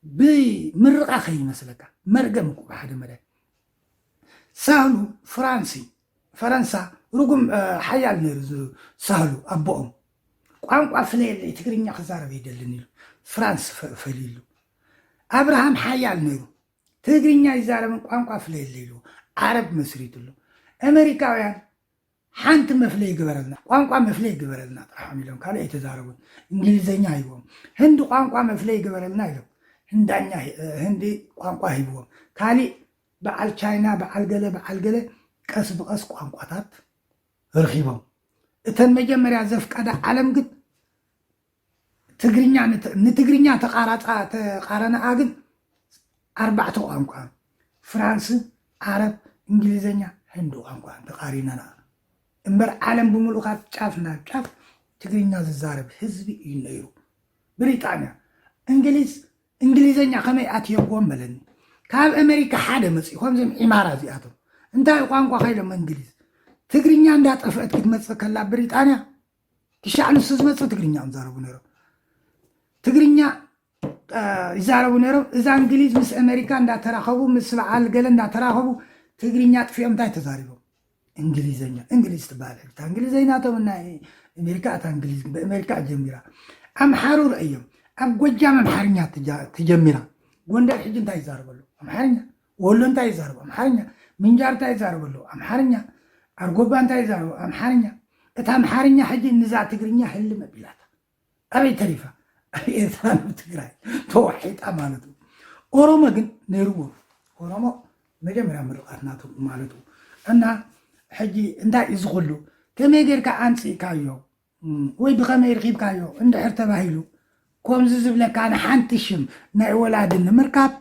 ብምርቓ ከይመስለካ። መርገም እኮ ብሓደ መዳይ ሳህሉ ፍራንሲ ፈረንሳ ርጉም ሓያል ነይሩ። ሳህሉ ኣቦኦም ቋንቋ ፍለየለይ፣ ትግርኛ ክዛረብ ኣይደልን ኢሉ ፍራንስ ፈሊሉ። ኣብርሃም ሓያል ነይሩ፣ ትግርኛ ይዛረብን ቋንቋ ፍለየለይ ኢሉ ዓረብ መስሪትሉ። ኣሜሪካውያን ሓንቲ መፍለይ ግበረልና፣ ቋንቋ መፍለይ ግበረልና ጥራሖም ኢሎም ካልእ ኣይተዛረቡን። እንግሊዘኛ ሂቦም። ህንዲ ቋንቋ መፍለይ ግበረልና ኢሎም። ህንዳኛ ህንዲ ቋንቋ ሂብዎም። ካሊእ በዓል ቻይና በዓል ገለ በዓል ገለ ቀስ ብቐስ ቋንቋታት ረኺቦም። እተን መጀመርያ ዘፍቀዳ ዓለም ግን ትግርኛ ንትግርኛ ተቃራፃ ተቃረነኣ ግን ኣርባዕተ ቋንቋ ፍራንስ፣ ዓረብ፣ እንግሊዘኛ፣ ህንዲ ቋንቋ ተቃሪነና እምበር ዓለም ብምሉእ ካብ ጫፍ ናብ ጫፍ ትግርኛ ዝዛረብ ህዝቢ እዩ ነይሩ። ብሪጣንያ፣ እንግሊዝ እንግሊዘኛ ከመይ ኣትየዎም በለኒ። ካብ ኣሜሪካ ሓደ መፅኡ ከምዚም ዒማራ እዚኣቶም እንታይ ቋንቋ ከኢሎም እንግሊዝ ትግርኛ እንዳጠፍአት ክትመፅእ ከላ ብሪጣንያ ክሻዕ ንሱ ዝመፅእ ትግርኛ እዮም ዛረቡ ነይሮም። ትግርኛ ይዛረቡ ነይሮም። እዛ እንግሊዝ ምስ ኣሜሪካ እንዳተራኸቡ ምስ በዓል ገለ እንዳተራኸቡ ትግርኛ ጥፊኦም እንታይ ተዛሪቦም? እንግሊዘኛ። እንግሊዝ ትበሃል ሕጂ እታ እንግሊዘይ ናቶም ናይ ኣሜሪካ እታ እንግሊዝ ብኣሜሪካ ጀሚራ። ኣምሓሩ ረእዮም ኣብ ጎጃም ኣምሓርኛ ተጀሚራ። ጎንደር ሕጂ እንታይ ይዛረበሉ? ኣምሓርኛ። ወሎ እንታይ ይዛረቡ? ኣምሓርኛ። ምንጃር እንታይ ይዛረበሉ? ኣምሓርኛ። ኣርጎባ እንታይ ይዛረቡ? ኣምሓርኛ። እታ ኣምሓርኛ ሕጂ ንዛ ትግርኛ ህልም ኣቢላታ። ኣበይ ተሪፋ? ኣብ ኤርትራ ናብ ትግራይ ተዋሒጣ ማለት እዩ። ኦሮሞ ግን ነይርዎ። ኦሮሞ መጀመርያ ምርቃት ናቶም ማለት እዩ። እና ሕጂ እንታይ እዩ ዝኽሉ ከመይ ጌርካ ኣምፅእካዮ ወይ ብኸመይ ርኺብካዮ እንድሕር ተባሂሉ ከምዚ ዝብለካ ንሓንቲ ሽም ናይ ወላዲ ንምርካብ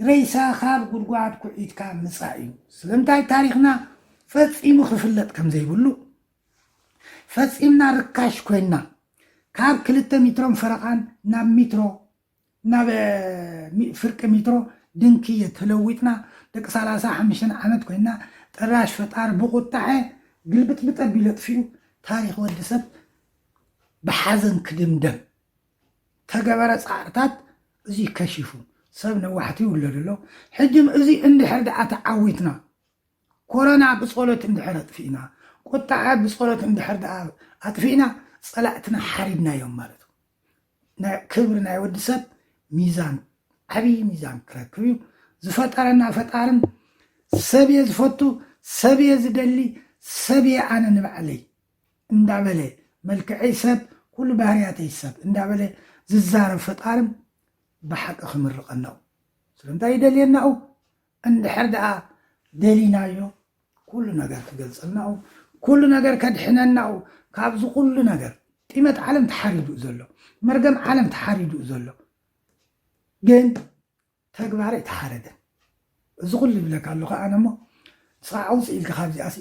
ሬሳ ካብ ጉድጓድ ኩዒትካ ምፃእ እዩ። ስለምንታይ ታሪኽና ፈፂሙ ክፍለጥ ከም ዘይብሉ ፈፂምና ርካሽ ኮይንና ካብ ክልተ ሚትሮን ፈረቓን ናብ ሚትሮ ናብ ፍርቂ ሚትሮ ድንክየ ተለዊጥና ደቂ ሰላሳ ሓሙሽተ ዓመት ኮይንና ጥራሽ ፈጣሪ ብቁጣዐ ግልብጥብጥ ኣቢሉ ኣጥፊኡ ታሪኽ ወዲ ሰብ ብሓዘን ክድምደም ተገበረ ፃዕርታት እዚ ከሺፉ ሰብ ነዋሕቲ ይውለዱ ኣሎ። ሕጂ እዚ እንድሕር ደኣ ተዓዊትና ኮሮና ብጸሎት እንድሕር ኣጥፊእና፣ ቁጣዐ ብጸሎት እንድሕር ደኣ ኣጥፊእና፣ ጸላእትና ሓሪድናዮም ማለት እዩ። ናይ ክብሪ ናይ ወዲ ሰብ ሚዛን፣ ዓብዪ ሚዛን ክረክብ እዩ። ዝፈጠረና ፈጣርን ሰብ እየ ዝፈቱ፣ ሰብ እየ ዝደሊ፣ ሰብ እየ ኣነ ንባዕለይ እንዳበለ፣ መልክዐይ ሰብ፣ ኩሉ ባህርያተይ ሰብ እንዳበለ ዝዛረብ ፈጣርን ብሓቂ ክምርቐናኡ። ስለምንታይ ይደልየናኡ? እንድሕር ደኣ ደሊናዮ ኩሉ ነገር ክገልጸልናኡ፣ ኩሉ ነገር ከድሕነናኡ፣ ካብዚ ኩሉ ነገር ጢመት ዓለም ተሓሪዱ እዩ ዘሎ፣ መርገም ዓለም ተሓሪዱ እዩ ዘሎ። ግን ተግባር ኣይተሓረደን። እዚ ኩሉ ይብለካ ኣለኹ ኣነ እሞ ንስኻ ኣውፅእ ኢልካ ካብዚኣሲ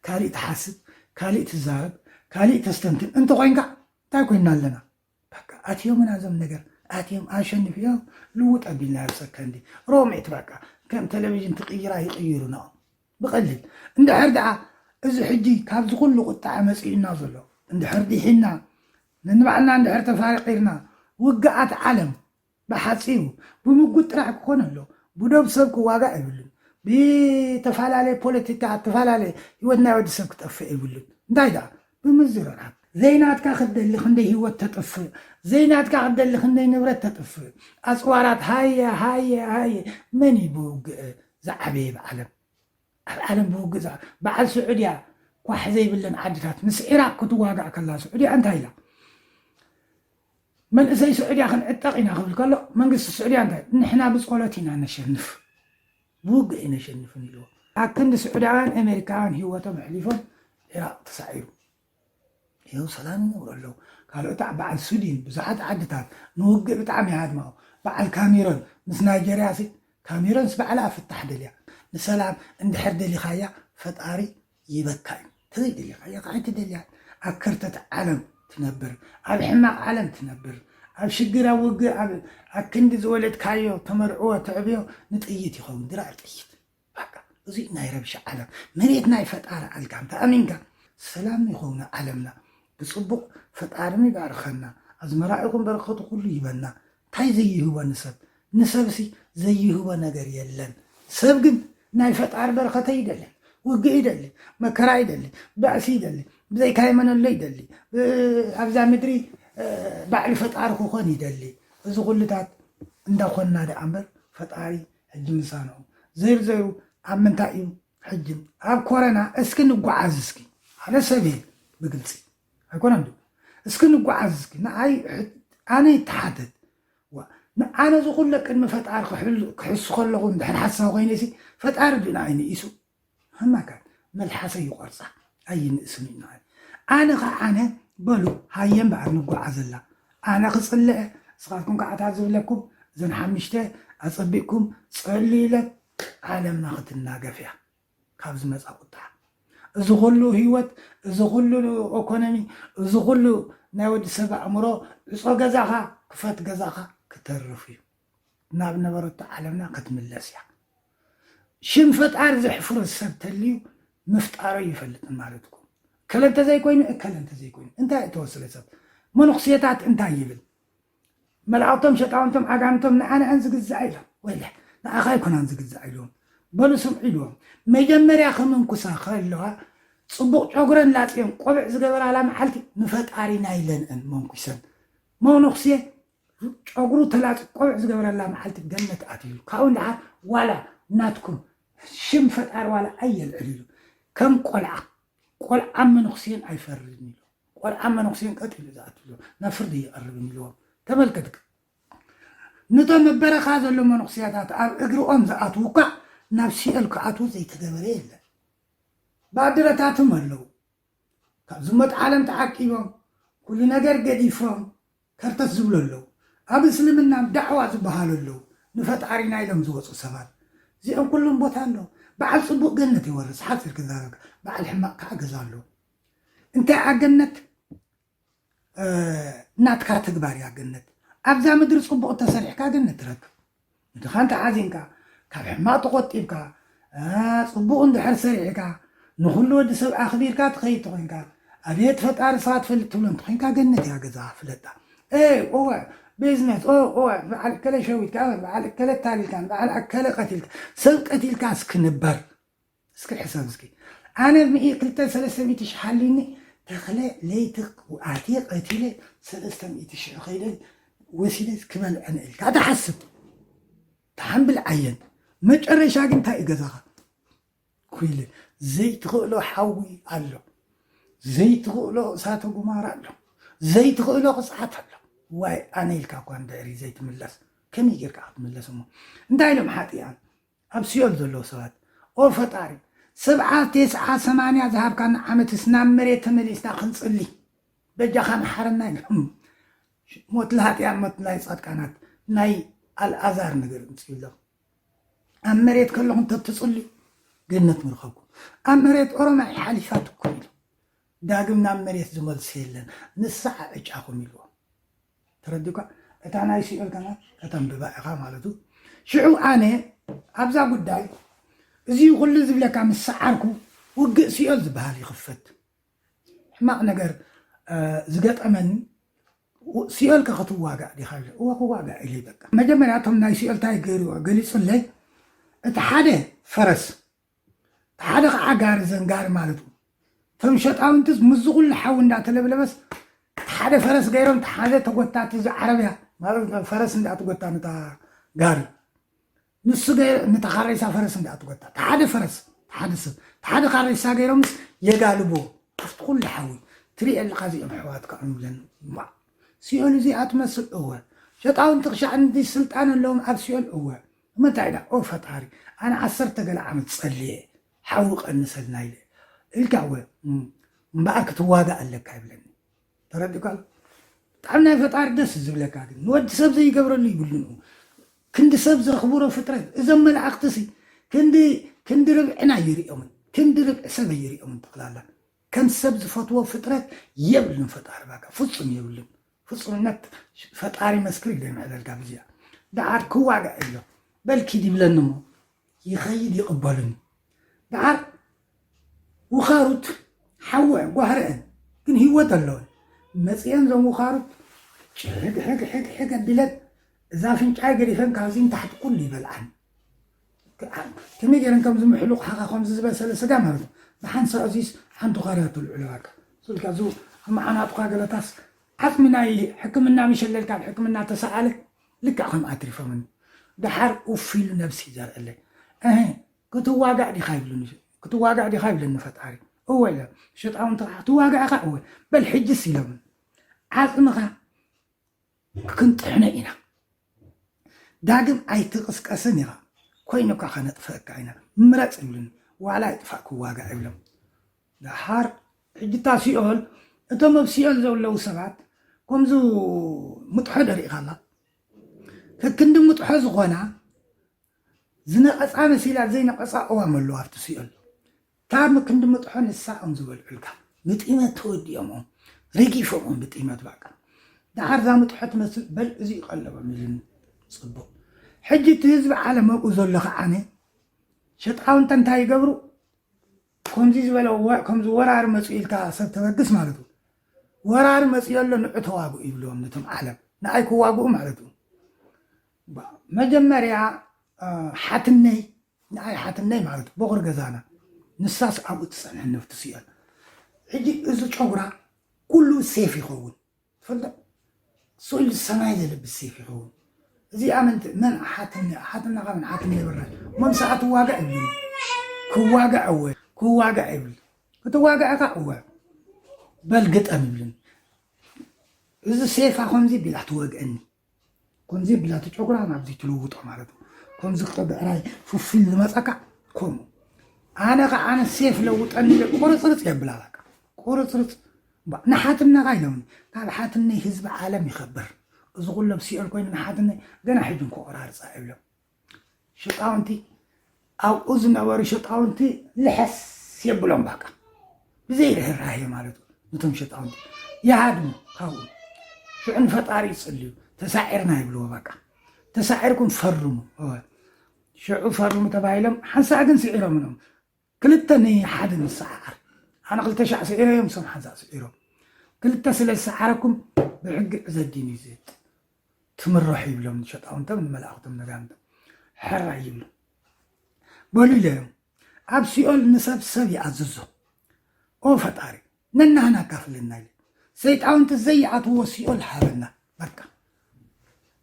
ካሊእ ትሓስብ፣ ካሊእ ትዛረብ፣ ካሊእ ተስተንትን እንተኾይንካ እንታይ ኮይንና ኣለና? በቃ ኣትዮምና እዞም ነገር ኣትዮም ኣሸንፍዮ ልውጥ ኣቢልና ኣብ ሰከንዲ ሮሜት በቃ ከም ቴሌቪዥን ትቕይራ ይቕይሩና ብቐሊል። እንድሕር ደኣ እዚ ሕጂ ካብዚ ኩሉ ቁጣዐ መፂኡና ዘሎ እንድሕር ዲሒና ነንባዕልና እንድሕር ተፋሪቂርና ውግኣት ዓለም ብሓፂሩ ብምጉት ጥራሕ ክኾን ኣሎ። ብዶብ ሰብ ክዋጋእ የብሉን። ብተፈላለየ ፖለቲካ፣ ተፈላለየ ህይወት ናይ ወዲ ሰብ ክጠፍእ የብሉን። እንታይ ደኣ ብምዝርራብ ዘይናትካ ክትደሊ ክንደይ ህይወት ተጥፍእ፣ ዘይናትካ ክትደሊ ክንደይ ንብረት ተጥፍእ። ኣፅዋራት ሃየ ሃየ ሃየ። መን እዩ ብውግእ ዝዓበየ ብዓለም? ኣብ ዓለም ብውግእ ዝዓ በዓል ስዑድያ ኳሕ ዘይብለን ዓድታት ምስ ዒራቕ ክትዋጋእ ከላ ስዑድያ እንታይ ኢላ? መንእሰይ ስዑድያ ክንዕጠቕ ኢና ክብል ከሎ መንግስቲ ስዑድያ እንታይ ንሕና ብፀሎት ኢና ነሸንፍ ብውግእ ኣይነሸንፍን ኢልዎ። ኣብ ክንዲ ስዑዳውያን ኣሜሪካውያን ህይወቶም ኣሕሊፎም ዒራቕ ተሳዒሩ ይኸው ሰላም ይነብሩ ኣለዉ። ካልኦት በዓል ሱዲን ብዙሓት ዓድታት ንውግእ ብጣዕሚ ይሃድማኡ። በዓል ካሜሮን ምስ ናይጀርያ ሲ ካሜሮንስ ባዕላ ፍታሕ ደልያ ንሰላም እንድሕር ደሊኻያ ፈጣሪ ይበካ እዩ። ተዘይደሊኻያ ከዓ ኣይትደልያን። ኣብ ከርተት ዓለም ትነብር፣ ኣብ ሕማቕ ዓለም ትነብር፣ ኣብ ሽግር ኣብ ውግእ ኣብ ኣክንዲ ዝወለድካዮ ተመርዕዎ ተዕብዮ ንጥይት ይኸውን ድራር ጥይት። በቃ እዙይ ናይ ረብሻ ዓለም መሬት ናይ ፈጣሪ ኣልካ እንተ ኣሚንካ ሰላም ይኸውን ዓለምና ብፅቡቕ ፈጣርም ይባርኸና ኣዝመራ ይኹን በረኸቱ ኩሉ ይበና። እንታይ ዘይህቦ ንሰብ? ንሰብሲ ዘይህቦ ነገር የለን። ሰብ ግን ናይ ፈጣሪ በረኸተ ይደሊ፣ ውግእ ይደሊ፣ መከራ ይደሊ፣ ባእሲ ይደሊ፣ ብዘይካ የመነሎ ይደሊ፣ እ፣ ኣብዛ ምድሪ እ፣ ባዕሉ ፈጣሪ ክኾን ይደሊ። እዚ ኩሉታት እንዳኾንና ደኣ እምበር ፈጣሪ ሕጂ ምሳንኡ ዘይሩ ዘይሩ ኣብ ምንታይ እዩ? ሕጂ ኣብ ኮረና እስኪ ንጓዓዝ እስኪ። ኣነ ሰብ እየ ብግልፂ ኣይኮነን ዶ? እስኪ ንጓዓዝ እስኪ። ንኣይ ሕ-፣ ኣነ ይተሓተት። ዋ፣ ንኣነ እዚ ኩለ ቅድሚ ፈጣሪ ክሕሉ-፣ ክሕሱ ከለኹ እንድሕር ሓሳብ ኮይነ ሲ ፈጣሪ ድዩ ንኣይ ንኢሱ? ህማካት መልሓሰ ይቆርፃ ኣይንእስን ኢና። ኣነ ከዓ ኣነ በሉ ሃየ እምበኣር ንጓዓዘላ። ኣነ ክፅልአ፣ ንስኻትኩም ከዓ እታ ዝብለኩም እዘን ሓምሽተ ኣፀቢቕኩም ፀልዩ ኢለ ዓለምና ክትናገፍ እያ ካብ ዝመፃ ቁጣ። እዚ ኩሉ ህይወት፣ እዚ ኩሉ ኢኮኖሚ፣ እዚ ኩሉ ናይ ወዲ ሰብ ኣእምሮ ዕፆ ገዛኻ፣ ክፈት ገዛኻ ክተርፍ እዩ። ናብ ነበረቶ ዓለምና ክትምለስ እያ። ሽም ፈጣሪ ዘሕፍሮ ሰብ ተልዩ ምፍጣሮ ይፈልጥን ማለትኩም። እከለ እንተዘይኮይኑ፣ እከለ እንተዘይኮይኑ፣ እንታይ እተወሰለ ሰብ? መነኩሴታት እንታይ ይብል? መላእክቶም፣ ሸጣውንቶም፣ ኣጋንቶም ንኣነአን ዝግዛእ ኢሎም። ወይለ፣ ንኣኻ ኣይኮናን ዝግዛእ ኢሎም። በሉ ስምዑ ኢልዎም። መጀመርያ ከምንኩሳ ከለዋ፣ ጽቡቕ ጨጉረን ላጽየን ቆብዕ ዝገበራላ መዓልቲ ንፈጣሪና ኢለንአን መንኩሰን። መነኩሴ ጨጉሩ ተላጽ ቆብዕ ዝገበረላ መዓልቲ ገነት ኣትዩ። ካብኡ ንደሓር ዋላ ናትኩም ሽም ፈጣሪ ዋላ ኣየልዕል ኢሉ። ከም ቆልዓ፣ ቆልዓ መነኩሴን ኣይፈርድን ኢሉ። ቆልዓ መነኩሴን ቀጥ ኢሉ ዝኣትሉ ናብ ፍርዲ ይቐርብን ኢልዎም። ተመልከት፣ ነቶም ኣብ በረኻ ዘሎ መነኩሴያታት ኣብ እግርኦም ዝኣትዉ እኳ ናብ ሲኦል ክኣትዉ ዘይተገበረ የለን። ባድረታቶም ኣለዉ። ካብ ዝሞት ዓለም ተዓቂቦም፣ ኩሉ ነገር ገዲፎም፣ ከርተት ዝብሉ ኣለዉ። ኣብ እስልምና ዳዕዋ ዝበሃሉ ኣለዉ። ንፈጣሪና ኢሎም ዝወፁ ሰባት። እዚኦም ኩሎም ቦታ ኣለዉ። በዓል ፅቡቕ ገነት ይወርስ፣ ሓፂር ክዛረብ፣ በዓል ሕማቕ ከዓ ገዛ ኣለዎ። እንታይ እያ ገነት? እ፣ ናትካ ተግባር እያ ገነት። ኣብዛ ምድሪ ፅቡቕ ተሰሪሕካ ገነት ትረክብ። ንድኻ እንተ ሓዚንካ፣ ካብ ሕማቕ ተቖጢብካ፣ እ፣ ፅቡቕ እንድሕር ሰሪሕካ፣ ንኹሉ ወዲ ሰብ ኣኽቢርካ ትኸይድ ተኾይንካ፣ ኣቤት ፈጣሪ ስኻ ትፈልጥ ትብሎ እንተኾይንካ፣ ገነት እያ ገዛኻ ፍለጣ። ኤ፣ እወ፣ ቢዝነስ፣ ኦ፣ እወ፣ በዓል እከለ ሸዊትካ፣ በዓል እከለ ታሊልካ፣ በዓል እከለ ቀቲልካ፣ ሰብ ቀቲልካ እስክንበር። እስኪ ሕሰብ እስኪ። ኣነ ሚኢ ክልተ ሰለስተ ሚእቲ ሽሕ ሃልዩኒ፣ ተኽለ ለይቲ ኣትየ ቀቲለ ሰለስተ ሚእቲ ሽሕ ከይደ ወሲደ ክበልዐን ኢልካ ትሓስብ። ተሓንብል ዓየን። መጨረሻ ግን እንታይ እዩ ገዛኻ? ኩይለ። ዘይትኽእሎ ሓዊ ኣሎ። ዘይትኽእሎ እሳተ ጉማራ ኣሎ። ዘይትኽእሎ ቅፅዓት ኣሎ። ዋይ ኣነ ኢልካ እኳ እንድሕሪ ዘይትምለስ፣ ከመይ ጌርካ ክትምለስ እሞ? እንታይ ኢሎም ሓጢኣን? ኣብ ሲኦል ዘለዉ ሰባት፣ ኦ ፈጣሪ፣ ሰብዓ፣ ቴስዓ፣ ሰማንያ ዝሃብካና ዓመትስ ናብ መሬት ተመሊስና ክንጽሊ በጃኻ መሓረና ኢሎም። ሞት ለሃጥያን ሞት ናይ ጻድቃናት ናይ ኣልኣዛር ነገር ምጽኢሎም። ኣብ መሬት ከለኹም ተትጽልዩ ገነት ምርኸብኩም። ኣብ መሬት ኦሮማይ ሓሊፋትኩም ኢሎም። ዳግም ናብ መሬት ዝመልስ የለን፣ ንስዓ ዕጫኹም ኢልዎም። ተረዲእካ? እታ ናይ ሲኦል ከማን ከተንብባ ኢኻ ማለት እዩ። ሽዑ ኣነ ኣብዛ ጉዳይ እዚ ኩሉ ዝብለካ ምስ ሰዓርኩ ውግእ ሲኦል ዝበሃል ይኽፈት። ሕማቕ ነገር፣ እ፣ ዝገጠመኒ፣ ው-፣ ሲኦል ከ ክትዋጋእ ዲኻ? እወ ክዋጋእ ኢለ በቃ። መጀመርያ እቶም ናይ ሲኦል እንታይ ገይርዎ ገሊጹለይ፣ እቲ ሓደ ፈረስ፣ እቲ ሓደ ከዓ ጋሪ ዘንጋሪ ማለት እዩ። እቶም ሸጣውንትስ ምስዚ ኩሉ ሓዊ እንዳተለብለበስ፣ እቲ ሓደ ፈረስ ገይሮም፣ እቲ ሓደ ተጎታቲ እዚ ዓረብያ ማለት ፈረስ እንዳተጎታ ነታ ጋሪ፣ ንሱ ገይሩ ነታ ካሬሳ ፈረስ እንዳተጎታ፣ እቲ ሓደ ፈረስ፣ እቲ ሓደ ሰብ፣ እቲ ሓደ ካሬሳ ገይሮምስ የጋልብዎ። ኣብቲ ኩሉ ሓዊ ትርኢ ኣለኻ፣ እዚኦም ኣሕዋትካ እዮም ብለን። ዋ፣ ሲኦል እዚኣ ትመስል። እወ፣ ሸጣውንቲ ክሻዕ እንዲ ስልጣን ኣለዎም ኣብ ሲኦል። እወ፣ ምንታይ ኢላ? ኦ ፈጣሪ፣ ኣነ ዓሰርተ ገለ ዓመት ጸልየ፣ ሓዊ ቀንሰልና ኢለ ኢልካ፣ እወ፣ እም፣ እምበኣር ክትዋጋእ ኣለካ ይብለኒ። ተረዲእካ? ብጣዕሚ ናይ ፈጣሪ ደስ ዝብለካ፣ ግን ንወዲ ሰብ ዘይገብረሉ ይብሉን። ክንዲ ሰብ ዘኽብሮ ፍጥረት፣ እዞም መላእኽትሲ ክንዲ፣ ክንዲ ርብዕና ይርእዮምን፣ ክንዲ ርብዒ ሰብ ይርእዮምን ጠቕላላ። ከም ሰብ ዝፈትዎ ፍጥረት የብሉን ፈጣሪ ባካ፣ ፍጹም የብሉን። ፍጹምነት ፈጣሪ መስክር ኢለ ይምዕለልካ ብዚኣ። ደሓር ክዋጋእ ኢሎ፣ በል ኪድ ይብለኒ እሞ፣ ይኸይድ ይቕበሉኒ። ደሓር ውኻሩት ሓወ ጓህረአን፣ ግን ህይወት ኣለወን። መጺአን ዞም ውኻሩት ጭሕግ ሕግ ሕግ ሕግ ኣቢለን እዛ ኣፍንጫይ ገዲፈን ካብዚ ንታሕቲ ኩሉ ይበልዓን። ከመይ ገይረን ከም ዝምሕሉቕ ሓኻ ከምዚ ዝበሰለ ስጋ ማለት እዩ። ብሓንሳእ እዚስ ሓንቲ ኻርያ ትልዕሎ በቃ። ስልካ ዙ ኣመዓናጥኳ ገለታስ ዓጽሚ ናይ ሕክምና ምሸለልካ ኣብ ሕክምና ተሰኣለ ልክዕ ከም ኣትሪፎምን። ደሓር ኡፍ ኢሉ ነብሲ ይዘርእለይ። እህ፣ ክትዋጋእ ዲኻ ይብሉኒ። ክትዋጋእ ዲኻ ይብለኒ ፈጣሪ። እወ ኢለ። ሸጣውንቲ ከዓ ክትዋጋእ ኢኻ? እወ። በል ሕጅስ ኢሎምን። ዓጽምኻ ክንጥሕኖ ኢና። ዳግም ኣይትቕስቀስን ኢኻ። ኮይኑካ ከነጥፍአካ ኢና። ምረጽ ይብሉኒ። ዋላ ይጥፋእ ክዋጋእ ይብሎም። ደሓር ሕጂ እታ ሲኦል፣ እቶም ኣብ ሲኦል ዘለዉ ሰባት ከምዚ ምጥሖ ደሪእኻ ኣላ። ከክንዲ ምጥሖ ዝኾና ዝነቐጻ መሲላ ዘይነቐጻ እዋም ኣለዋ ኣብቲ ሲኦል። ካብ ክንዲ ምጥሖ ንሳ እዮም ዝበልዑልካ። ብጢመት ተወዲኦም እዮም። ረጊፎም እዮም ብጢመት በቃ። ደሓር እዛ ምጥሖ ትመስል በል እዚ ይቐለቦም ኢሉኒ። ጽቡቕ። ሕጂ እቲ ህዝቢ ዓለም ኣብኡ ዘሎ ከዓነ ሸጣውንተ እንታይ ይገብሩ? ከምዚ ዝበለ ወ-፣ ከምዚ ወራሪ መጽኡ ኢልካ ሰብ ተበግስ ማለት እዩ። ወራሪ መጽኡ ኣሎ ንዑ ተዋግኡ ይብልዎም ነቶም ዓለም። ንኣይ ክዋግኡ ማለት እዩ። ባ-፣ መጀመርያ፣ እ፣ ሓትነይ፣ ንኣይ ሓትነይ ማለት እዩ፣ በቑር ገዛና። ንሳስ ኣብኡ ትጸንሐኒ ኣብቲ ሲኦል። ሕጂ እዚ ጨጉራ ኩሉ ሴፍ ይኸውን። ትፈልጦ? ስእሊ ሰማይ ዘልብስ ሴፍ ይኸውን። እዚኣ መን ት-፣ መን ሓትነ-፣ ሓትነኻ መን ሓትነ ይብራል። መምሰኣ ትዋጋእ ይብሉኒ። ክዋጋእ እወ፣ ክዋጋእ ይብል። ክትዋጋእ ኢኻ እወ። በል ግጠም ይብሉኒ። እዚ ሴፋ ከምዚ ቢላ ትወግአኒ። ከምዚ ቢላ እቲ ጨጉራ ናብዚ ትልውጦ ማለት እዩ። ከምዚ ብዕራይ ፍፊል ዝመጸካ ከምኡ። ኣነ ኸዓ ኣነ ሴፍ ለውጠኒ ኢለ ቁርጽርጽ የብላ በቃ። ቁርጽርጽ። ባ-፣ ንሓትነኻ ኢሎምኒ። ካብ ሓትነይ ህዝቢ ዓለም ይኸብር። እዚ ኩሉ ኣብ ሲኦል ኮይኑ ንሓትነይ ገና ሕጂ እንኮ ቆራርጻ ይብሎም። ሸጣውንቲ፣ ኣብኡ ዝነበሩ ሸጣውንቲ ልሐስ የብሎም በቃ። ብዘይ ርህራሄ ማለት እዩ። ነቶም ሸጣውንቲ ይሃድሙ ካብኡ። ሽዑ ንፈጣሪ ይጽልዩ። ተሳዒርና ይብልዎ በቃ። ተሳዒርኩም ፈርሙ። እወ። ሽዑ ፈርሙ ተባሂሎም ሓንሳእ ግን ስዒሮምኖም። ክልተ ንሓደ ንሰዓዓር። ኣነ ክልተ ሻዕ ስዒረዮም፣ እሶም ሓንሳእ ስዒሮም። ክልተ ስለ ዝሰዓረኩም ብሕጊ ዕዘዲን እዩ ዝህጥ። ትምርሑ ይብሎም ንሸጣውንቶም ንመላእኽቶም ነጋንቶም። ሕራይ ይብሉ። በሉ ኢለዮም። ኣብ ሲኦል ንሰብ ሰብ ይኣዝዞ። ኦ ፈጣሪ፣ ነናህና ኣካፍለና ኢለ። ሰይጣውንቲ ዘይኣትዎ ሲኦል ሃበና። በቃ።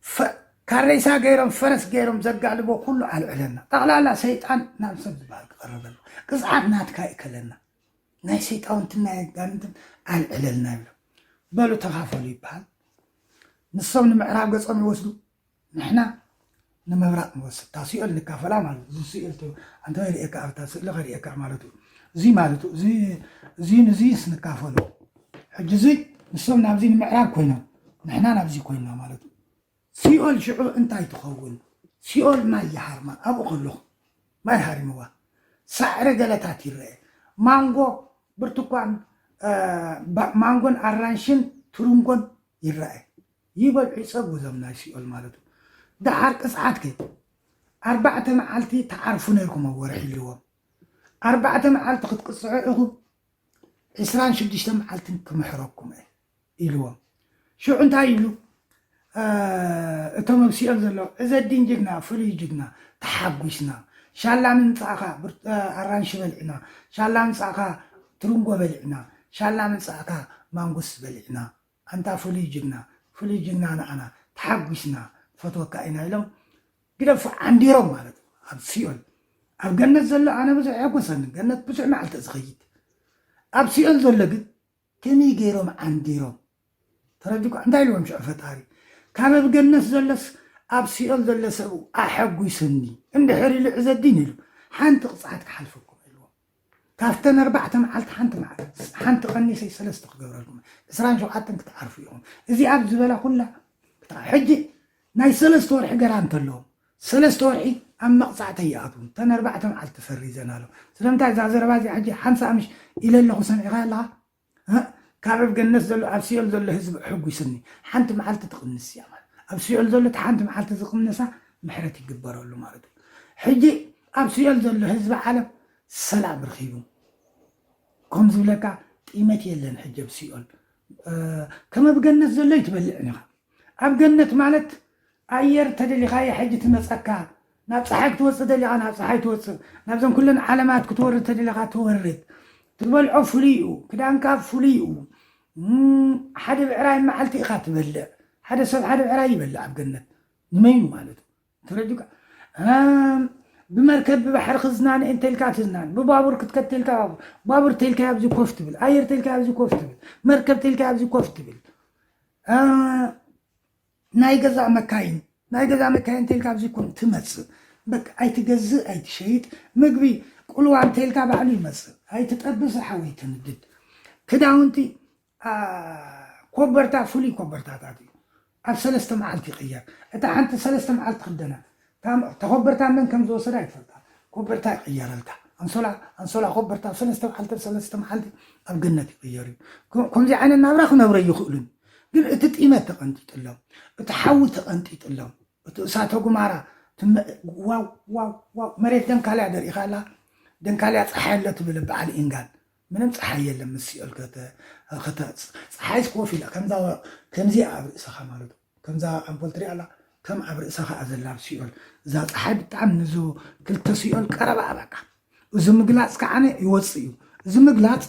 ፈ-፣ ካሬሳ ገይሮም፣ ፈረስ ገይሮም ዘጋልቦ ኩሉ ኣልዕለና። ጠቕላላ ሰይጣን ናብ ሰብ ዝበሃል ክቐርበሉ። ቅጽዓት ናትካ ይእከለና። ናይ ሰይጣውንትን ናይ ኣጋንንትን ኣልዕለልና ይብሎም። በሉ ተኻፈሉ ይበሃል። ንሶም ንምዕራብ ገጾም ይወስዱ፣ ንሕና ንምብራቕ ንወስድ። እታ ሲኦል ንካፈላ ማለት እዩ። እዚ ስእሊ ተ-፣ ኣንተ ሪኤካ ኣብታ ስእሊ ከሪኤካ ማለት እዩ። እዚ ማለት እዩ። እዚ፣ እዚ ንዚስ ንካፈሉ። ሕጂ እዚ ንሶም ናብዚ ንምዕራብ ኮይኖም፣ ንሕና ናብዚ ኮይንና ማለት እዩ። ሲኦል ሽዑ እንታይ ትኸውን? ሲኦል ማይ ይሃርማ። ኣብኡ ከለኹ ማይ ሃሪምዋ። ሳዕሪ ገለታት ይረአ። ማንጎ፣ ብርቱኳን፣ እ፣ ባ-፣ ማንጎን ኣራንሽን ትርንጎን ይረአ። ይበልዑ ይጸግቡ እዞም ናይ ሲኦል ማለት እዩ። ደሓር ቅጽዓት ከ? ኣርባዕተ መዓልቲ ትዓርፉ ነርኩም ኣብ ወርሒ ኢልዎም። ኣርባዕተ መዓልቲ ክትቅጽዑ ኢኹም። ዕስራን ሽዱሽተ መዓልትን ክምሕረኩም እየ ኢልዎም። ሽዑ እንታይ ይብሉ? እ፣ እቶም ኣብ ሲኦል ዘለዉ፣ "ዕዘዲን ጅግና፣ ፍሉይ ጅግና፣ ተሓጒስና። ሻላ ምምጻእኻ፣ ብር-፣ እ፣ ኣራንሺ በሊዕና፣ ሻላ ምምጻእኻ፣ ትርንጎ በሊዕና፣ ሻላ ምምጻእካ፣ ማንጉስ በሊዕና። ኣንታ ፍሉይ ጅግና፣ ፍሉይ ጅግና ንኣና፣ ተሓጒስና፣ ንፈትወካ ኢና" ኢሎም ግደፉ ዓንዲሮም ማለት እዩ። ኣብ ሲኦል፣ ኣብ ገነት ዘሎ ኣነ ብዙሕ የሐጎሰኒ፣ ገነት ብዙሕ መዓልቲ እየ ዝኸይድ። ኣብ ሲኦል ዘሎ ግን ከመይ ገይሮም ዓንዲሮም? ተረዲእኳ? እንታይ ኢልዎም ሽዑ ፈጣሪ? ካብ ኣብ ገነት ዘሎስ ኣብ ሲኦል ዘሎ ሰብ ኣሐጒስኒ እንድሕር ኢሉ ዕዘዲን ኢሉ ሓንቲ ቅጽዓት ክሓልፈኩም ኢልዎም። ካብተን ኣርባዕተ መዓልቲ ሓንቲ መዓልቲ፣ ሓንቲ ቀኒሰይ ሰለስተ ክገብረልኩም፣ ዕስራን ሸውዓተን ክትዓርፉ ኢኹም። እዚ ኣብ ዝበላ ኩላ ክትዓ-፣ ሕጂ ናይ ሰለስተ ወርሒ ገራ እንተለዎም፣ ሰለስተ ወርሒ ኣብ መቕጻዕተይ ይኣትዉ። እተን ኣርባዕተ መዓልቲ ፈሪዘን ኣለዉ። ስለምንታይ እዛ ዘረባ እዚኣ ሕጂ ሓንሳእ ምሽ ኢለ ኣለኹ ሰሚዕኻ ኣለኻ? እ? ካብ ኣብ ገነት ዘሎ፣ ኣብ ሲኦል ዘሎ ህዝቢ ኣሐጒስኒ። ሓንቲ መዓልቲ ትቕንስ እያ ማለት። ኣብ ሲኦል ዘሎ እቲ ሓንቲ መዓልቲ ዝቕንሳ ምሕረት ይግበረሉ ማለት እዩ። ሕጂ ኣብ ሲኦል ዘሎ ህዝቢ ዓለም ሰላም ረኺቡ። ከም ዝብለካ ጢመት የለን ሕጂ ኣብ ሲኦል። እ፣ ከም ኣብ ገነት ዘሎ ኣይትበልዕን ኢኻ። ኣብ ገነት ማለት ኣየር ተደሊኻዮ ሕጂ ትመጸካ። ናብ ጸሓይ ክትወጽእ ደሊኻ ናብ ጸሓይ ትወጽእ። ናብዘን ኩለን ዓለማት ክትወርድ ተደሊኻ ትወርድ። ትበልዖ ፍሉይ እዩ። ክዳንካ ፍሉይ እዩ። እም፣ ሓደ ብዕራይ መዓልቲ ኢኻ ትበልዕ። ሓደ ሰብ ሓደ ብዕራይ ይበልዕ ኣብ ገነት። ንመይኑ ማለት እዩ። ተረዲካ? እም፣ ብመርከብ ብባሕሪ ክዝናነ እንተልካ ትዝናነ። ብባቡር ክትከድ ተልካ ባቡር። ባቡር ተልካ ኣብዚ ኮፍ ትብል። ኣየር ተልካ ኣብዚ ኮፍ ትብል። መርከብ ተልካ ኣብዚ ኮፍ ትብል። እ፣ ናይ ገዛ መካይን፣ ናይ ገዛ መካይን እንተልካ ኣብዚ ኮን ትመጽእ። በቃ ኣይትገዝእ ኣይትሸይጥ። ምግቢ ቁልዋ እንተልካ ባዕሉ ይመጽእ። ኣይትጠብስ ሓዊ ትንድድ። ክዳውንቲ፣ ኣ፣ ኮበርታ ፍሉይ ኮበርታታት እዩ። ኣብ ሰለስተ መዓልቲ ይቕየር። እታ ሓንቲ ሰለስተ መዓልቲ ትኽደና። እታ ተኾበርታ መን ከም ዝወሰዳ ይፈልጣ። ኮበርታ ይቕየረልካ። ኣንሶላ፣ ኣንሶላ ኮበርታ ሰለስተ መዓልቲ፣ ሰለስተ መዓልቲ ኣብ ገነት ይቕየር እዩ። ኮ-፣ ከምዚ ዓይነት ናብራ ክነብረ ይኽእሉን። ግን እቲ ጢመት ተቐንጢጥሎም፣ እቲ ሓዊ ተቐንጢጥሎም፣ እቲ እሳተ ጉማራ ትመ-፣ ዋው፣ ዋው፣ ዋው፣ መሬት ደንካልያ ደሪኻ ኣላ። ደንካልያ ጸሓይ ኣሎ ትብል በዓል ኢንጋን። ምንም ጸሓይ የለን ምስ ሲኦል ከተ-፣ ከተ-፣ ጸሓይስ ኮፍ ኢላ፣ ከምዛ ወ-፣ ከምዚኣ ኣብ ርእስኻ ማለት እዩ። ከምዛ ኣምፖል ትሪኣ ኣላ፣ ከም ኣብ ርእስኻ እያ ዘላ ኣብ ሲኦል። እዛ ጸሓይ ብጣዕሚ ንዙ ክልተ ሲኦል ቀረባ እያ በቃ። እዚ ምግላጽ ከዓነ ይወጽእ እዩ። እዚ ምግላጽ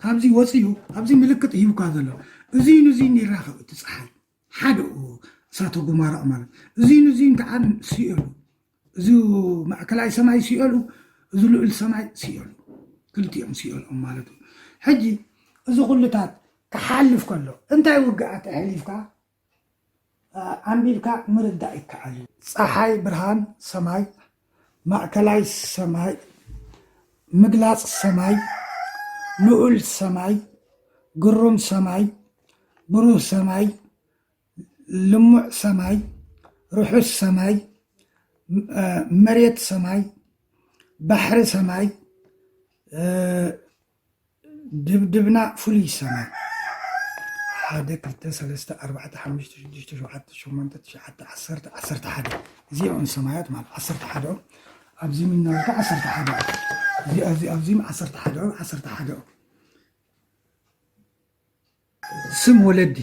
ካብዚ ወጽኡ፣ ኣብዚ ምልክት ሂብካ ዘሎ። እዚ ንዚ ይራኸብ እቲ ጸሓይ። ሓደኡ እሳተ ጉማራ ማለት። እዚ ንዚ ከዓ ሲኦል። እዚ ማእከላይ ሰማይ ሲኦል፣ እዚ ልዑል ሰማይ ሲኦል። ክልቲኦም ሲኦል እዮም ማለት እዩ። ሕጂ እዚ ኩልታት ክሓልፍ ከሎ፣ እንታይ ውግኣት ኣሕሊፍካ፣ ኣ-፣ ኣንቢብካ ምርዳእ ይከኣል እዩ። ጸሓይ፣ ብርሃን ሰማይ፣ ማእከላይ ሰማይ፣ ምግላጽ ሰማይ፣ ልዑል ሰማይ፣ ግሩም ሰማይ፣ ብሩህ ሰማይ፣ ልሙዕ ሰማይ፣ ርሑስ ሰማይ፣ ም-፣ እ፣ መሬት ሰማይ፣ ባሕሪ ሰማይ፣ እ፣ ድብድብና ፍሉይ ሰማይ። ሓደ፣ ክልተ፣ ሰለስተ፣ ኣርባዕተ፣ ሓሙሽተ፣ ሽዱሽተ፣ ሸውዓተ፣ ሸሞንተ፣ ትሽዓተ፣ ዓሰርተ፣ ዓሰርተ ሓደ። እዚኦም ሰማያት ማለት ዓሰርተ ሓደ እዮም። ኣብዚ ምናልካ ዓሰርተ ሓደ እዮም። እዚ፣ እዚ፣ ኣብዚም ዓሰርተ ሓደ እዮም፣ ዓሰርተ ሓደ እዮም። ስም ወለዲ።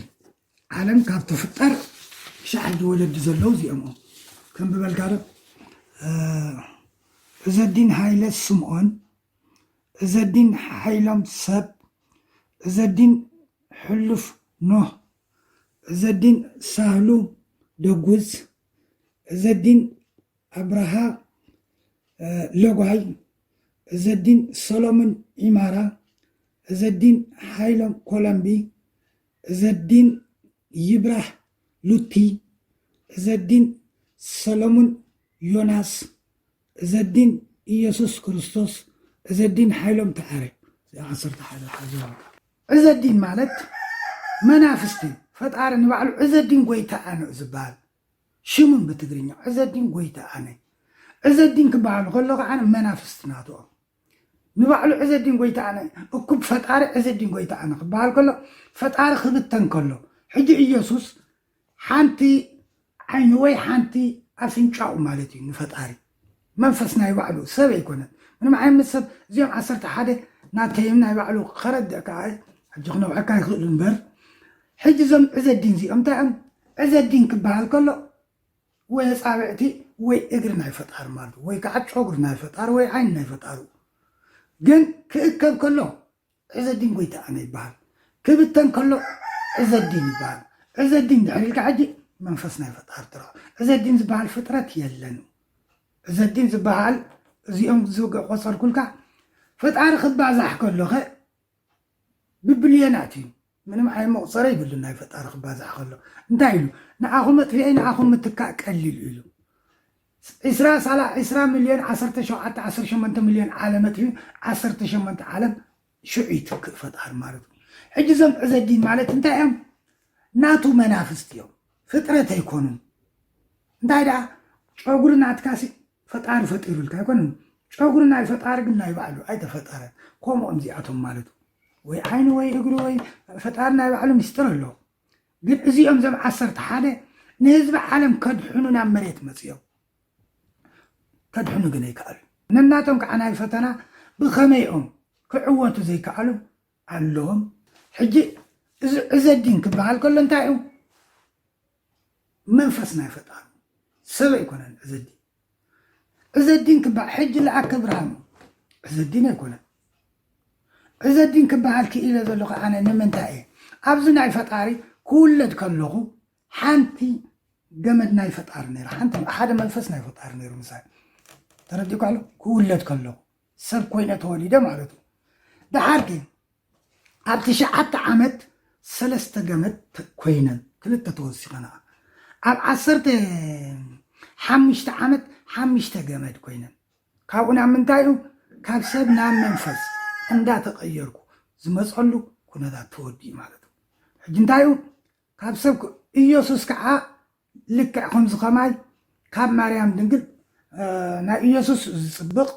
ዓለም ካብ ትፍጠር ክሻዕ ሕጂ ወለዲ ዘለዉ እዚኦም እዮም። ከም ብበልካ ዶ፣ እ፣ ዕዘዲን ሃይለ ስምኦን፣ ዕዘዲን ሓይሎም ሰብ፣ ዕዘዲን ሕሉፍ ኖህ፣ ዕዘዲን ሳህሉ ደጉዝ፣ ዕዘዲን ኣብርሃ፣ እ፣ ለጓይ፣ ዕዘዲን ሰሎሞን ዒማራ፣ ዕዘዲን ሓይሎም ኮለምቢ፣ ዕዘዲን ይብራህ ሉቲ፣ ዕዘዲን ሰሎሞን ዮናስ፣ ዕዘዲን ኢየሱስ ክርስቶስ፣ ዕዘዲን ሓይሎም ተዓረ። እዚኣ ዓሰርተ ሓደ ሓዘ በቃ። ዕዘዲን ማለት መናፍስቲ፣ ፈጣሪ ንባዕሉ ዕዘዲን ጎይታ ኣነ እዩ ዝበሃል። ሽሙን ብትግርኛ ዕዘዲን ጎይታ ኣነ። ዕዘዲን ክበሃሉ ከሎ ከዓ መናፍስቲ ናትኦም። ንባዕሉ ዕዘዲን ጎይታ ኣነ፣ እኩብ ፈጣሪ ዕዘዲን ጎይታ ኣነ ክበሃል ከሎ፣ ፈጣሪ ክብተን ከሎ፣ ሕጂ ኢየሱስ ሓንቲ ዓይኑ ወይ ሓንቲ ኣፍንጫኡ ማለት እዩ ንፈጣሪ። መንፈስ ናይ ባዕሉ ሰብ ኣይኮነን። ምንም ዓይነት ሰብ እዚኦም ዓሰርተ ሓደ ናተይም ናይ ባዕሉ ከረድእ ከዓ ሕጂ ክነውሐካ ይኽእል እምበር፣ ሕጂ እዞም ዕዘዲን እዚኦም እንታይ እዮም? ዕዘዲን ክበሃል ከሎ ወይ ኣጻብዕቲ ወይ እግሪ ናይ ፈጣሪ ማለት እዩ። ወይ ከዓ ጨጉሪ ናይ ፈጣሪ ወይ ዓይኒ ናይ ፈጣሪ። ግን ክእከብ ከሎ ዕዘዲን ጎይታ ኣነ ይበሃል። ክብተን ከሎ ዕዘዲን ይበሃል። ዕዘዲን ድሕሪ ኢልካ ሕጂ መንፈስ ናይ ፈጣሪ ትረኽቦ። ዕዘዲን ዝበሃል ፍጥረት የለን። ዕዘዲን ዝበሃል እዚኦም ዝቆጸርኩልካ ፈጣሪ ክባዛሕ ከሎኸ ብብልዮናት እዩ። ምንም ዓይነት መቑጸሪ ይብሉ ናይ ፈጣሪ ክባዛሕ ከሎ። እንታይ ኢሉ? ንኣኹም መጥፍኤ ንኣኹም ምትካእ ቀሊል እዩ ኢሉ። ዕስራ፣ ሳላ-፣ ዕስራ ሚልዮን፣ ዓሰርተ ሸውዓተ፣ ዓሰርተ ሸሞንተ ሚልዮን ዓለም መጥፊኡ፣ ዓሰርተ ሸሞንተ ዓለም ሽዑ ይትክእ ፈጣሪ ማለት እዩ። ሕጂ እዞም ዕዘዲን ማለት እንታይ እዮም? ናቱ መናፍስቲ እዮም። ፍጥረት ኣይኮኑን። እንታይ ደኣ ጨጉሪ ናትካሲ ፈጣሪ ፈጢሩልካ ኣይኮነን። ጨጉሪ ናይ ፈጣሪ ግን ናይ ባዕሉ ኣይተፈጠረን። ከምኦም እዚኣቶም ማለት እዩ። ወይ ዓይኒ ወይ እግሪ ወይ ፈጣሪ ናይ ባዕሉ ምስጢር ኣለዎ። ግን እዚኦም እዞም ዓሰርተ ሓደ ንህዝቢ ዓለም ከድሕኑ ናብ መሬት መጽዮም። ከድሕኑ ግን ኣይከኣሉ። ነናቶም ከዓ ናይ ፈተና ብኸመይኦም ክዕወቱ ዘይከኣሉ ኣለዎም። ሕጂ እዚ ዕዘዲን ክበሃል ከሎ እንታይ እዩ? መንፈስ ናይ ፈጣሪ። ሰብ ኣይኮነን ዕዘዲን። ዕዘዲን ክበሃል ሕጂ ለኣከ ብርሃኑ ዕዘዲን ኣይኮነን። ዕዘዲን ክበሃል ክኢለ ዘለኹ ኣነ ንምንታይ እየ? ኣብዚ ናይ ፈጣሪ ክውለድ ከለኹ ሓንቲ ገመድ ናይ ፈጣሪ ነይራ፣ ሓንቲ ሓደ መንፈስ ናይ ፈጣሪ ነይሩ ምሳይ። ተረዲእኳ ኣሎ? ክውለድ ከለኹ ሰብ ኮይነ ተወሊደ ማለት እዩ። ደሓር ግን ኣብ ትሽዓተ ዓመት ሰለስተ ገመድ ተ- ኮይነን፣ ክልተ ተወሲኸን። ኣብ ዓሰርተ ሓሙሽተ ዓመት ሓሙሽተ ገመድ ኮይነን። ካብኡ ናብ ምንታይ እዩ? ካብ ሰብ ናብ መንፈስ እንዳተቐየርኩ ዝመፀሉ ኩነታት ተወዲኡ ማለት እዩ። ሕጂ እንታይ እዩ? ካብ ሰብ ክ- ኢየሱስ ከዓ ልክዕ ከምዚ ከማይ ካብ ማርያም ድንግል፣ እ፣ ናይ ኢየሱስ ዝፅብቕ፣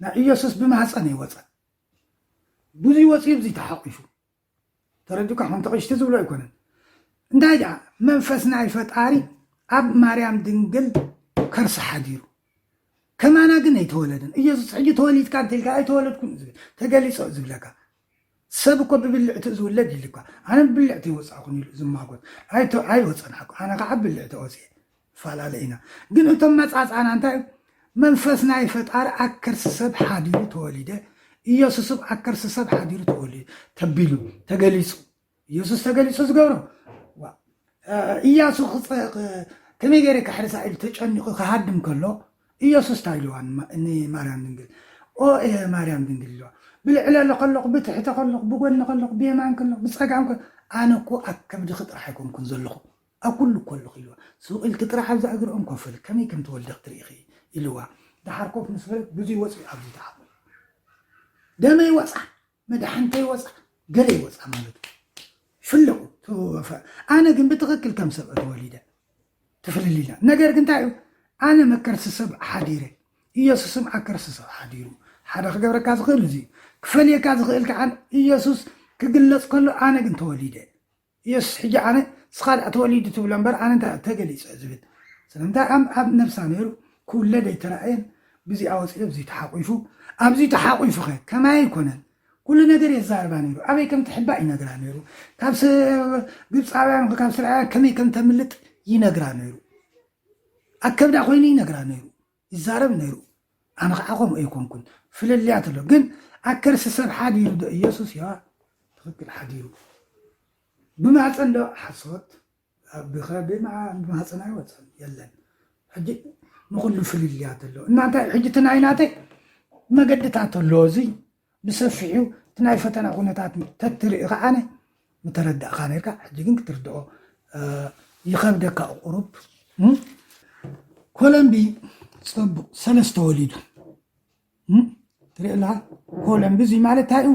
ናይ ኢየሱስ ብማህፀን ይወፀ። ብዙይ ወፂኡ ብዙይ ተሓቂፉ። ተረዲእካ? ከምቲ ቀሽቲ ዝብሎ ኣይኮነን። እንታይ ደኣ መንፈስ ናይ ፈጣሪ ኣብ ማርያም ድንግል ከርሲ ሓዲሩ። ከማና ግን ኣይተወለደን። ኢየሱስ ሕጂ ተወሊድካ እንተልካ ኣይተወለድኩን ዝብል ተገሊጾ ዝብለካ። ሰብ እኮ ብብልዕቲ ዝውለድ ይልካ። ኣነ ብብልዕቲ ይወጻኹን ኢሉ ዝማጎት። ኣይተ- ኣይወጸን ሓቁ። ኣነ ከዓ ብብልዕቲ ወጽየ። ፈላለ ኢና። ግን እቶም መጻጻና እንታይ እዩ? መንፈስ ናይ ፈጣሪ ኣብ ከርሲ ሰብ ሓዲሩ ተወሊደ። ኢየሱስም ኣብ ከርሲ ሰብ ሓዲሩ ተወሊደ ተቢሉ ተገሊጹ። ኢየሱስ ተገሊጹ ዝገብሮ። ዋ፣ እ፣ ኢያሱ ክጸ- ክ- ከመይ ገይረ ከሕርሳ ኢሉ ተጨኒቑ ክሃድም ከሎ ኢየሱስ እንታይ ኢልዋ ንማ- ንማርያም ድንግል? ኦ፣ እ፣ ማርያም ድንግል ኢልዋ። ብልዕለለ ከለኹ፣ ብትሕቲ ከለኹ፣ ብጎኒ ከለኹ፣ ብየማን ከለኹ፣ ብጸጋም ከለኹ፣ ኣነ እኮ ኣብ ከብድኺ ጥራሕ ኣይኮንኩን ዘለኹ፣ ኣብ ኩሉ እኮ ኣለኹ ኢልዋ። ሱቕ ኢልኪ ጥራሕ ኣብዛ እግሪ ኦም ኮፍ በሊ፣ ከመይ ከም ትወልዲ ክትርኢ ኢኺ ኢልዋ። ደሓር ኮፍ ምስ በለት ብዙይ ወፂኡ ኣብዚ ተሓቑ። ደመይ ወፃ፣ መድሓንተይ ወፃ፣ ገለ ይወፃ ማለት እዩ። ፍለቑ፣ ተወፈ-፣ ኣነ ግን ብትኽክል ከም ሰብ ተወሊደ። ትፍልል ኢልና። ነገር ግን እንታይ እዩ? ኣነ መከርሲ ሰብ ሓዲረ፣ ኢየሱስም ኣከርሲ ሰብ ሓዲሩ። ሓደ ክገብረካ ዝኽእል እዚ እዩ። ክፈልየካ ዝኽእል ከዓ ኢየሱስ ክግለጽ ከሎ ኣነ ግን ተወሊደ። ኢየሱስ ሕጂ ኣነ ስኻ ደኣ ተወሊዱ ትብሎ እምበር ኣነ እንታይ ተገሊጸ ዝብል። ስለምንታይ ኣብ ኣብ ነብሳ ነይሩ ክውለድ ኣይተራእየን። ብዚኣ ወፂኡ ኣብዚ ተሓቂፉ፣ ኣብዚ ተሓቂፉ ኸ ከማይ ኣይኮነን። ኩሉ ነገር የዛርባ ነይሩ። ኣበይ ከም ትሕባእ ይነግራ ነይሩ። ካብ ስ- ግብፃውያን ካብ እስራኤል ከመይ ከም ተምልጥ ይነግራ ነይሩ። ኣብ ከብዳ ኮይኑ ይነግራ ነይሩ። ይዛረብ ነይሩ። ኣነ ከዓ ከምኡ ኣይኮንኩን። ፍልልያት ኣሎ። ግን ኣብ ከርሲ ሰብ ሓዲሩ ዶ ኢየሱስ? ያ ትኽክል ሓዲሩ። ብማህፀን ዶ? ሓሶት። ኣብ ብኸ- ብማ- ብማህፀን ኣይወፀን። የለን። ሕጂ ንኹሉ ፍልልያት ኣሎ። እናንታይ ሕጂ እቲ ናይ ናተይ መገድታት ኣሎ። እዚ ብሰፊሑ እቲ ናይ ፈተና ኩነታት ተትርኢ ከዓነ ምተረዳእካ ነርካ። ሕጂ ግን ክትርድኦ፣ እ፣ ይኸብደካ ቁሩብ። እም? ኮለምቢ ጽቡቕ ሰለስተ ወሊዱ። እም? ትርኢ ኣለኻ? ኮለምቢ እዚ ማለት እንታይ እዩ?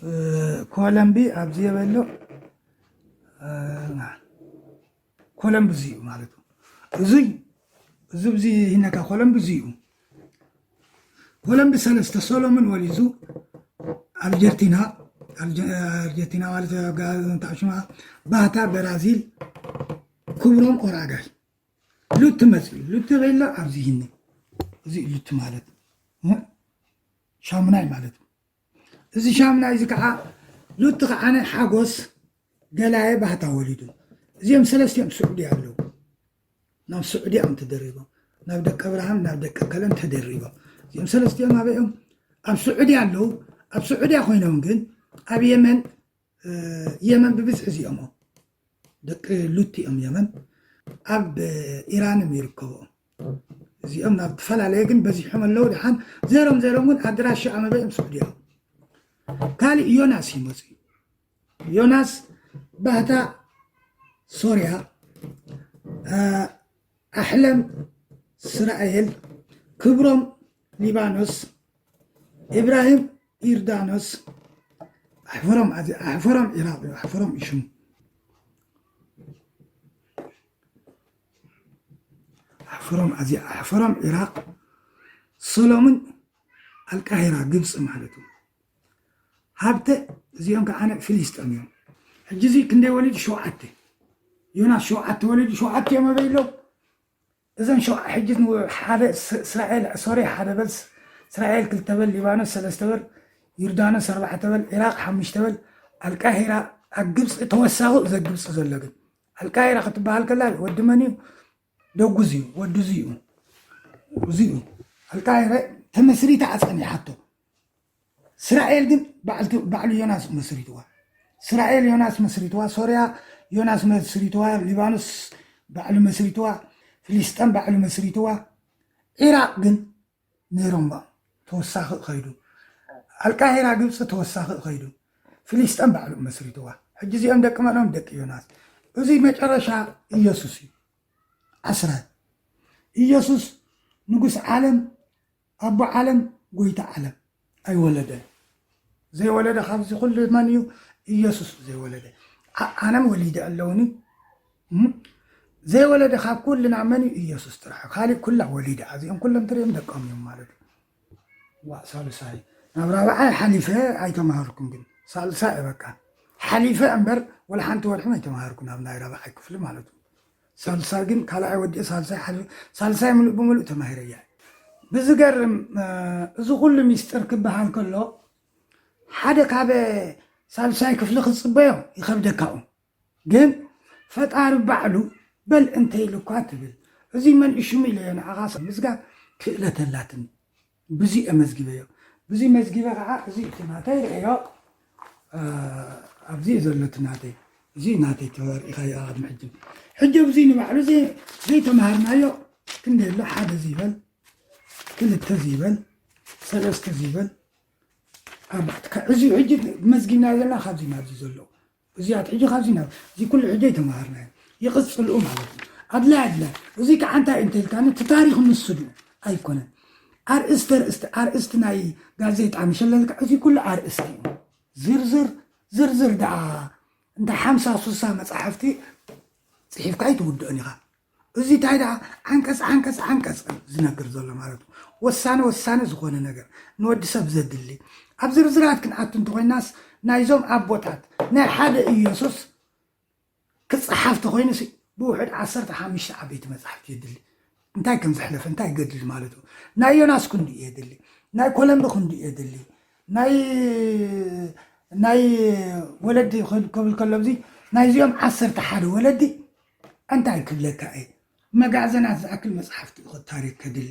እ፣ ኮለምቢ ኣብዚ የበሎ፣ እ፣ ኮለምቢ እዚ እዩ ማለት እዩ። እዚ፣ እዚ ኣብዚ ሂነካ ኮለምቢ እዚ እዩ። ኮለምቢ ሰለስተ ሰሎሞን ወሊዙ፣ ኣርጀንቲና፣ ኣርጀ-፣ ኣርጀንቲና ማለት ጋ-፣ እንታይ ሽማ፣ ባህታ በራዚል፣ ክብሮም ኦራጋይ። ሉቲ መፅኡ። ሉቲ በይሎ ኣብዚ ሂኒ። እዚ ሉቲ ማለት፣ እ? ሻሙናይ ማለት። እዚ ሻሙናይ እዚ ከዓ ሉቲ ከዓ ናይ ሓጎስ ገላየ ባህታ ወሊዱ። እዚኦም ሰለስቲኦም ስዑዲ ኣለዉ። ናብ ስዑዲ እዮም ተደሪቦም። ናብ ደቂ ኣብርሃም፣ ናብ ደቂ ከለን ተደሪቦም። እዚኦም ሰለስቲኦም ኣበይ እዮም? ኣብ ስዑዲ ኣለዉ። ኣብ ስዑዲያ ኮይኖም ግን ኣብ የመን፣ እ፣ የመን ብብዝሒ እዚኦም እዮም። ደቂ ሉቲ እዮም የመን። ኣብ ኢራን እዮም ይርከቡ። እዚኦም ናብ ዝተፈላለየ ግን በዚሖም ኣለዉ። ደሓን ዘሮም ዘሮም ግን ኣድራሻ ኣመበይ እዮም ስዑዲ እዮም። ካልእ ዮናስ ይመፁ። ዮናስ ባህታ ሶርያ፣ እ፣ ኣሕለም እስራኤል፣ ክብሮም ሊባኖስ፣ ኢብራሂም ዮርዳኖስ፣ ኣሕፈሮም ኣዚ-፣ ኣሕፈሮም ኢራቕ እዩ፣ ኣሕፈሮም እዩ ሽሙ። ኣሕፈሮም ኣዚ-፣ ኣሕፈሮም ኢራቕ፣ ሰሎምን ኣልቃሂራ ግብፂ ማለት እዩ። ሃብተ እዚኦም ከዓ ፍሊስጢን እዮም። ሕጂ እዚ ክንደይ ወሊዱ? ሸውዓተ። ዮናስ ሸውዓተ ወሊዱ፣ ሸውዓተ እዮም ኣበይ ኣለዉ? እዞም ሸው-፣ ሕጂ ን-፣ ሓደ ስ-፣ እስራኤል፣ ሶሪ ሓደ በል፣ ስ-፣ እስራኤል ክልተ በል፣ ሊባኖስ ሰለስተ በል፣ ዮርዳኖስ ኣርባዕተ በል፣ ኢራቕ ሓሙሽተ በል፣ ኣልቃሂራ ኣብ ግብፂ ተወሳኺ እዘ ግብፂ ዘሎ ግን። ኣልቃሂራ ክትበሃል ከላ ወዲ መን እዩ? ደጉ እዚዩ፣ ወዱ እዚዩ፣ እዚዩ። ኣልቃይረ ተመስሪታ ኣጸኒሓቶ። እስራኤል ግን ባዕልቲ-፣ ባዕሉ ዮናስ መስሪትዋ። እስራኤል ዮናስ መስሪትዋ፣ ሶርያ ዮናስ መስሪትዋ፣ ሊባኖስ ባዕሉ መስሪትዋ፣ ፍልስጤም ባዕሉ መስሪትዋ። ዒራቕ ግን ነይሮም ተወሳኺ ኸይዱ። ኣልቃሂራ ግብፂ ተወሳኺ ኸይዱ። ፍልስጤም ባዕሉ መስሪትዋ። ሕጂ እዚኦም ደቂ መኖም ደቂ ዮናስ። እዚ መጨረሻ ኢየሱስ እዩ። ዓስረ ኢየሱስ ንጉስ ዓለም፣ ኣቦ ዓለም፣ ጎይታ ዓለም ኣይወለደን። ዘይወለደ ካብዚ ኩሉ መን እዩ? ኢየሱስ ዘይወለደ። ኣ-፣ ኣነም ወሊደ ኣለውኒ። እም? ዘይወለደ ካብ ኩልና መን እዩ? ኢየሱስ ጥራሕ። ካሊእ ኩላ ወሊደ። እዚኦም ኩሎም ትሪኦም ደቆም እዮም ማለት እዩ። ዋ፣ ሳልሳይ። ናብ ራብዓይ ሓሊፈ ኣይተማሃርኩን ግን። ሳልሳይ እየ በቃ። ሓሊፈ እምበር ወላ ሓንቲ ወርሒ ኣይተማሃርኩን ኣብ ናይ ራብዓይ ክፍሊ ማለት እዩ። ሳልሳይ ግን ካልኣይ ወዲኤ ሳልሳይ ሓሊፈ፣ ሳልሳይ ምሉእ ብምሉእ ተማሂረያ። ብዝገርም፣ እ፣ እዚ ኩሉ ሚስጥር ክበሃል ከሎ ሓደ ካብ ሳልሳይ ክፍሊ ክትጽበዮ ይኸብደካ እዩ። ግን ፈጣሪ ባዕሉ በል እንተ ኢሉ እኳ ትብል። እዚ መንእሽሙ ኢለዮ ንዓኻ ሰብ ምዝጋብ ክእለት ኣላትኒ። ብዙ እየ መዝጊበዮ። ብዙ መዝጊበ ከዓ እዚ እቲ ናተይ ርእዮ፣ እ፣ ኣብዚ እዩ ዘሎ እቲ ናተይ። እዚ ናተይ ተሪኢኻዮ ኣብ ቅድሚ ሕጂ። ሕጂ ኣብዚ ንባዕሉ ዘይ-፣ ዘይተምሃርናዮ ክንደይ ኣሎ? ሓደ ዝበል፣ ክልተ ዝበል፣ ሰለስተ ዝበል፣ ኣርባዕተ። ካ-፣ እዚ ሕጂ መዝጊብና ዘለና ካብዚ ናብዚ ዘሎ። እዚኣት ሕጂ ካብዚ ናብ እዚ ኩሉ ሕጂ ኣይተምሃርናዮ። ይቕጽልኡ ማለት እዩ። ኣድላይ ኣድላይ። እዚ ከዓ እንታይ እንተ ኢልካኒ፣ እቲ ታሪኽ ንሱ ድዩ? ኣይኮነን። ኣርእስቲ፣ ኣርእስቲ፣ ኣርእስቲ ናይ ጋዜጣ ምሸለልካ፣ እዚ ኩሉ ኣርእስቲ እዩ። ዝርዝር፣ ዝርዝር ደኣ እንተ ሓምሳ ሱሳ መጻሕፍቲ ጽሒፍካ ኣይትውድኦን ኢኻ። እዚ እንታይ ደኣ ዓንቀጽ፣ ዓንቀጽ፣ ዓንቀጽ ዝነግር ዘሎ ማለት እዩ። ወሳኒ፣ ወሳኒ ዝኾነ ነገር ንወዲ ሰብ ዘድሊ። ኣብ ዝርዝራት ክንኣቱ እንተኾይናስ ናይዞም ኣቦታት ናይ ሓደ ኢየሱስ ክጸሓፍ ተኾይኑሲ ብውሑድ ዓሰርተ ሓሙሽተ ዓበይቲ መጻሕፍቲ የድሊ። እንታይ ከም ዘሕለፈ፣ እንታይ ገድሊ ማለት እዩ። ናይ ዮናስ ክንዲ እዩ የድሊ። ናይ ኮለምቢ ክንዲ እዩ የድሊ። ናይ፣ ናይ ወለዲ ክብል ከሎ፣ ኣብዚ ናይዚኦም ዓሰርተ ሓደ ወለዲ እንታይ ክብለካ እየ? መጋዘናት ዝኣክል መጽሓፍቲ እዩ ታሪኽ ከድሊ።